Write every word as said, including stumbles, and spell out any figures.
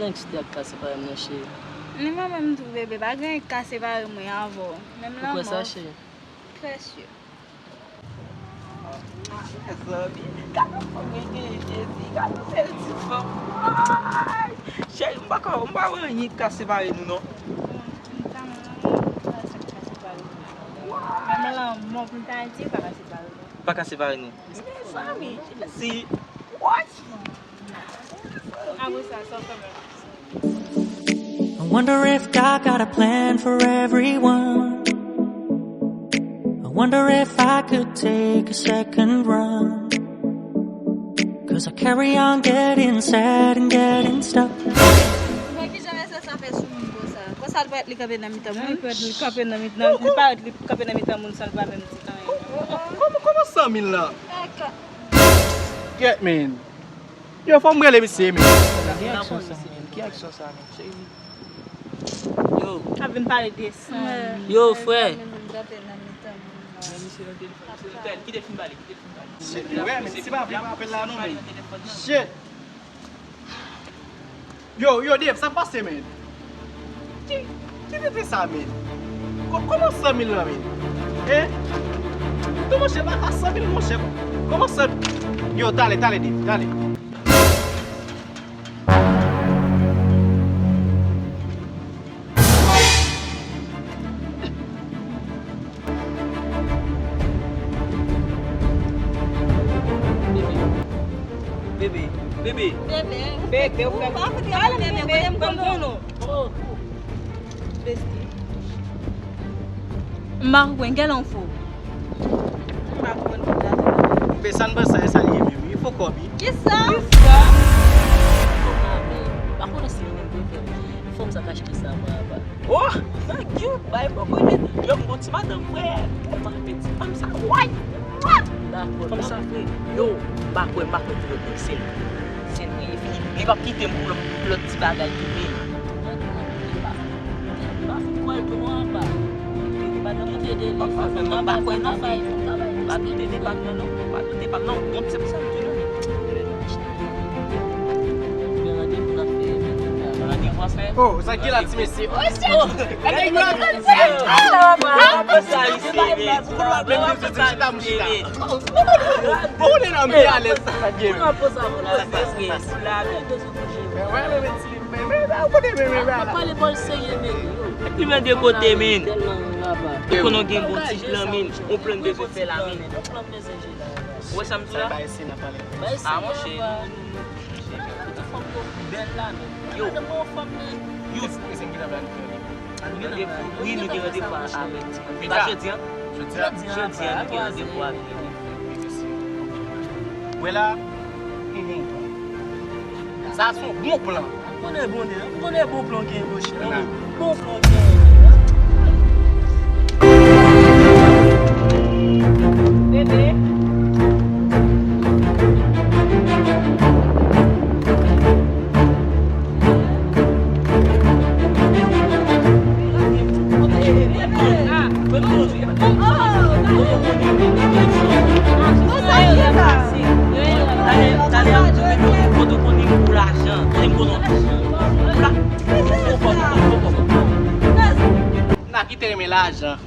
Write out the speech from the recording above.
Anyen ki te ap ka separe m nan, cheri. Ni mwen menm tou, bebe, pa gen anyen ki ka separe mwen avè w. Menm lanmò. Ou kwè sa, cheri? Prèske. Mezanmi, gade fanm mwen genyen, Jezi, gade bèl ti fanm. Ay! Cheri, m pa ka, m pa wè anyen ki ka separe nou, non. Bon, m pa wè anyen ki ka separe nou. Menm lanmò pou n ta di, pa ka separe nou. Pa ka separe nou. Mezanmi, Jezi. What? Apre sa, sa w fè menm. I wonder if God got a plan for everyone. I wonder if I could take a second run. Cause I carry on getting sad and getting stuck. Mwen ki jan mesye sa fè sou moun konsa? Konsa l parèt li kanpe nan mitan moun? Li kanpe nan mitan, li parèt li kanpe nan mitan moun san l pa menm di anyen. Kòman, kòman san mil la? Get, man. Yo, fò m rele misye, men. Ki aksyon sa, men? Ki aksyon sa, men? Cheri. Yo. Ap vin pale de san. Yo, frè. Men misye nan telefòn. Misye nan telefòn. Kite l fin pale, kite l fin pale. Shit, men, men, si pa vle, pa apèl la, non, men. Shit. Yo, yo, Dave, sa k pase, men? Ki, ki tete sa, men? Kò-, kòman san mil lan, men? Hein? Non, monchè, pa, pa san mil, monchè. Kòman san? Yo, talè, talè, Dave, talè. Bebe, bebe. Bebe. Bebe, ou fè. Ou pa fout rele m bebe, bebe, m konn non. Oh. Besti. M pa konprann, gen lè w fou. M pa konprann kote a te la. Bebe, sa n panse a, e sa l ye menm, wi. Fo kòb, wi. Kisa? Kisa? M pa konnen si li menm ki fè l. Fanm sa k achte sa, mwen, apa. Oh, nèg yo, bay poko nèt. Yo, m gon ti madanm, frè. Tèlman renmen ti fanm sa. Way! Dakò, fanm sa fre. Yo, m pa kwè, m pa kwè tou lòt nèg se l. Se l wi, li p ap kite m pou lòt, pou lòt ti bagay tou, men. M pa fout kwè l tou non, apa. Kite depa nan men. Anfen, m pa kwè non, men. M pa doute depa m nan, non. M pa doute depa m nan. Bon, se pou sa m di nou. Gen randevou n ap fè mèt la. Randevou ap fè? Oh, sa ki la, ti mesye? Oh, shit! Oh, gade yo ap fè. Oh, papa, sa isi, men. Pou nou ap menm di chita, m chita. Ou te nan mi alèz sa, gen. Pou nou ap poze avou la, men. Wè, men, men, ti, men, men, men, kote, men, men, men, la. Pale bòl serye, men. Li vin de kote, men. Ou konnen w gen bon ti plan, men. On plan bezwen fè la, men. Ou wè sa m di la? Bay si n ap pale. Ah, monchè. Bèl la, men. Yo. Yo. Wi, nou gen randevou avèk ti. Se pa jodi a? Jodi a. Jodi a, nou gen randevou avèk li. Wè la. Sa se yon bon plan. Konnen bon plan, konnen bon plan gen, monchè. Bon plan gen. Bebe. N a ki te renmen lajan.